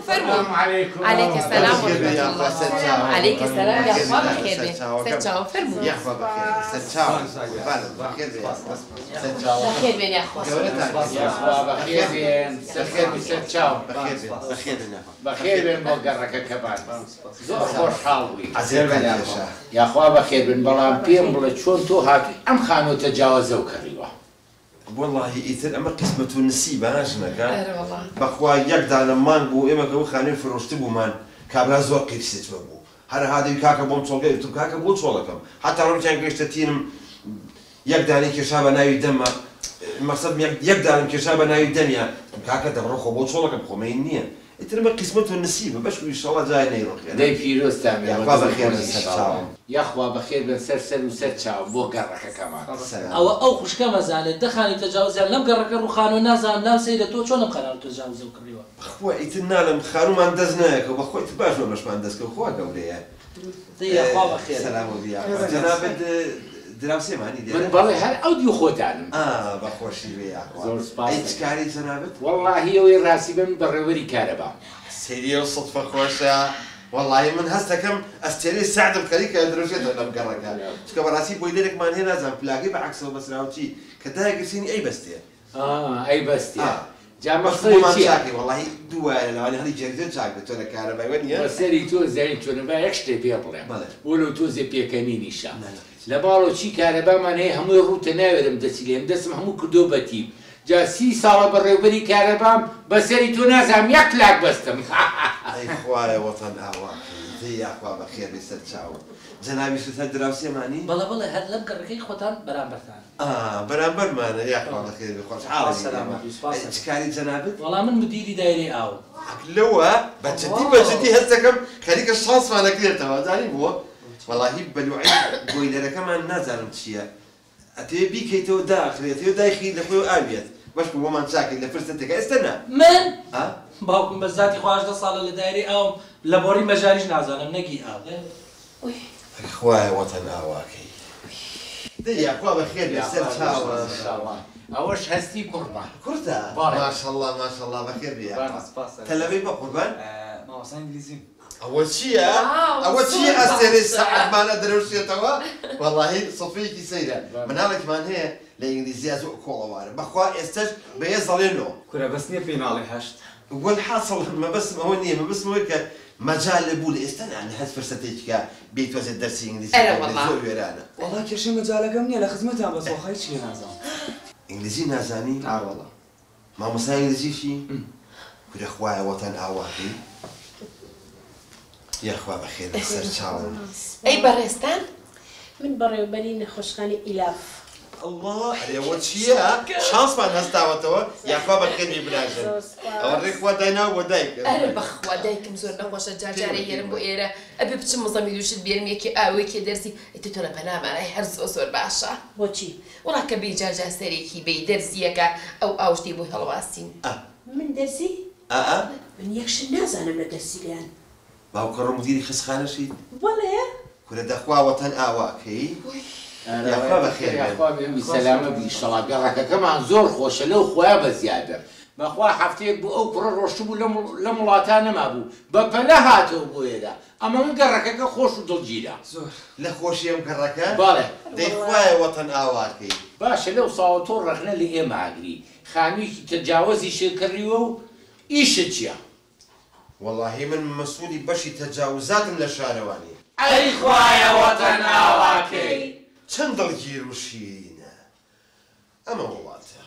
فەرموو فەرموو. سلام علیکم. علیک السلام و بەخێر بێ رحمة یاخوا الله. سەرچاوم. علیک السلام یاخوا بەخێر بەخێر بێ بێ. سەرچاوەکەم. سەرچاوم فەرموو. یاخوا بەخێر بێ سەرچاوم. قوربانم بەخێر بێ یاخوا سەرچاوەکەم. بەخێر بێن یاخوا. گەورەتان کرد یاخوا بەخێر بێن سەرخێر و سەرچاو. بەخێر بێن بەخێر بێن یاخوا. بەخێر بێن بۆ گەڕەکەکەمان. زۆر خۆشحاڵ بووین. عەزێتان کێشا. یاخوا بەخێر بن بەڵام پێم بڵێ چۆن تۆ هاتووی ئەم خانووە تەجاوەزە و کڕیوە؟ وەڵاهی ئیتر ئەمە قیسمەت و نسیبە ها ژنەکە. ئەرێ وەڵا. بەخوا یەک دانە مانگ بوو ئێمە کە ئەو خانووی فرۆشتبوومان کابرا زۆر قیرسێتوە بوو. هەرەها دەوی کاکە بۆم چۆڵگە وتم کاکە بۆ چۆڵەکەم. حتا ڕۆژیان گەیشتە تینم یەک دانەی کێشا بە ناوی دەمە مەقسەد یەک دانم کێشا بە ناوی دەمیا کاکە دەبڕۆ خۆ بۆ چۆڵەکەم خۆمەین نییە. ئیتر ئەمە قیسمەت و نسیبە بەش ئینشەڵڵا جای نەیڕۆخێنە. دەی پیرۆزتان بێ یاخوا بەخێر بن سەرچاوم. یاخوا بەخێر بن سەر سەر و سەر چاوم بۆ گەڕەکەکەمان. سەلام. ئەوە ئەو خوشکە مەزانێت دە خانی تەجاوزیان لەم گەڕەکە ڕووخانەوە نازانم لام سەیرە تۆ چۆن ئەم خانانە تەجاوزە و کڕیوە؟ بەخوا ئیتر نالم خانومان دەست نایەکەوە بەخوا ئیتر باش بە بەشمان دەستکەوت خوا گەورەیە. دەی یاخوا بەخێر. سەلام و بی یاخوا. جەنابت دراوسێمانی من لێرە؟ بەڵێ هەر ئەو دیو خۆتانم. ئا بەخۆشی بێ یاخوا. زۆر سپاس. ئەی چ کاری جەنابت؟ وەڵڵاهی ئەوەی ڕاستی بم بەڕێوەری کارەبام. سەیری ئەو سوتفە خۆشە. وەڵڵاهی من هەستەکەم ئەستێرەی سەعدم خەریکە درەوشێتەوە لەم گەڕەکە. چونکە بەڕاستی بۆیلەرێکمان هەیە نازانم پلاگەی بە عەکسەوە بەسراوە چی کە دایگرسینی ئەی بەستێ. ئەی بەستێ. جا بەس مەقسەدی بۆمان چییە؟ چاکەی وەڵڵاهی دوو وایە لەوانەیە هەڵی جێگرتن چاک بێت تۆ لە کارەبای وە نییە؟ بەسەری تۆ زانین چۆنە با یەک شتێ پێ بڵێم. بەڵێ. بۆ لەو تۆزێ پێکەنینیشە. نا، نا. لە ماڵەوە چی کارەبامان هەیە هەمووی ڕووتە ناوێرم دەچی لێم دەستم هەموو کردۆ بە تیپ. جا 30 ساڵە بەڕێوبەری کارەبام بەسەری تۆ نازانم یەک پلاک بەستم. ئەی خوایە وەتەن ئاواکەی دەی یاخوا بەخێر بێ سەرچاوم. جەنابی سوت هەر دراوسێمانی؟ بەڵێ بەڵێ هەر لەم گەڕەکەی خۆتان بەرامبەرتان. ئا بەرامبەرمانە یاخوا بەخێر بێ خۆشحاڵی سەلامەتی سپاس. ئەی چ کاری جەنابت؟ وەڵا من مدیری دایرەی ئاوم. لەوە بەجدی بەجدی هەستەکەم خەریکە شانسمان ئەکرێتەوە زانی بووە؟ وەڵاهی بەلوعی بۆیلەرەکەمان نازانم چییە. ئەتەوێ بیکەیتەوە داخرێ ئەتەوێ دایخی لە خۆی ئاویەت. بەش بوو بۆمان چاکەی لە فرسەتێکە ئێستا نا. من؟ ئا؟ باوکم بە زاتی خوا 18 ساڵە لە دایرەی ئاوم لە بۆڕی مەژاریش نازانم نەگی ئاو. خوایە وەتەن ئاواکەی. دەی یاخوا بەخێر بێ سەر چاوە. ئەوەش هەستی کوڕمە. کوردە؟ بەڵێ. ماشەڵڵا ماشەڵڵا بەخێر بێ یاخوا. سپاس. تەلەبەی بە قوربان؟ مامۆستا ئینگلیزیم. ئەوە چییە؟ ئەوە چییە ئەستێرەی سەعدمان ئەدرەوشێتەوە؟ وەڵاهی سوتفەیەکی سەیرە. مناڵێکمان هەیە لە ئینگلیزیا زۆر کۆڵەوارە. بەخوا ئێستاش بەیە زەڵێنەوە. کورە بەس نییە پێی ناڵێ هەشت. وەلحاصل مەبەستم ئەوە نییە مەبەستم ئەوەیە کە مەجال بوو لە ئێستا نا لە هەر فرسەتێکی کە بیتوەزێت دەرسی ئینگلیزی ئەرە بخوێنێت، وەڵا. زۆر وێرانە. وەڵا کێشەی مەجالەکەم نییە لە خزمەتان بەس وەخوا هیچ لێ نازانم. ئینگلیزی نازانی؟ ئا وەڵا. مامۆستا ئینگلیزیشی؟ کورە خوایە وەتەن ئاواکەی. یاخوا بەخێر بێ سەرچاوم. ئەی بەڕێزتان؟ من بەڕێوبەری نەخۆشخانەی ئیلاف. ئەڵڵا ئەرێ چییە؟ شانسمان هەستاوەتەوە یاخوا بەخێر بێ براژن. ئەوە ڕێکخوا دایناو بۆ دایکم. ئەرە بەخوا دایکم زۆر نەخۆشە جار جارێ هێرم بۆ ئێرە ئەبێ بچم مزەمی دووشت بێنم یەکێ ئاوێکێ دەرزی ئیتر تۆ لە پەنامانای هەر زۆر زۆر باشە. بۆچی؟ وەڵا کە بێی جار جار سەرێکی بێی دەرزیەکە ئەو ئاوشتەی بۆی هەڵواسین. من دەرزی؟ ئا من یەک شت نازانم لە دەرزی لێیان. باوکە ڕۆ مدیری خەسخانەشیت؟ بەڵێ. کورە دەخوا وەتەن ئاواکەی؟ یاخوا بەخێر بێن. یاخوا بێن سەلامە بی ئینشەڵا. گەڕەکەکەمان زۆر خۆشە لەو خۆیان بە زیادە. بەخوا هەفتەیەک بوو ئەو کوڕە ڕۆشتبوو لەم وڵاتە نەمابوو بە پەلە هاتەوە بۆ ئێرە. ئەمە من گەڕەکەکە خۆش و دڵگیرە. زۆر. لە خۆشی ئەم گەڕەکە؟ بەڵێ. دەی خوایە وەتەن ئاواکەی. باشە لەو ساڵە تۆ ڕەخنە لە ئێمە ئاگری. خانوویەکی تەجاوەزیشت کڕیوە و ئیشت چییە؟ وەڵاهی من مەسئولی بەشی تەجاوزاتم لە شارەوانی. ئەی خوایە وەتەن ئاواکەی. چەند دڵگیر و شیرینە ئەمە وڵاتە.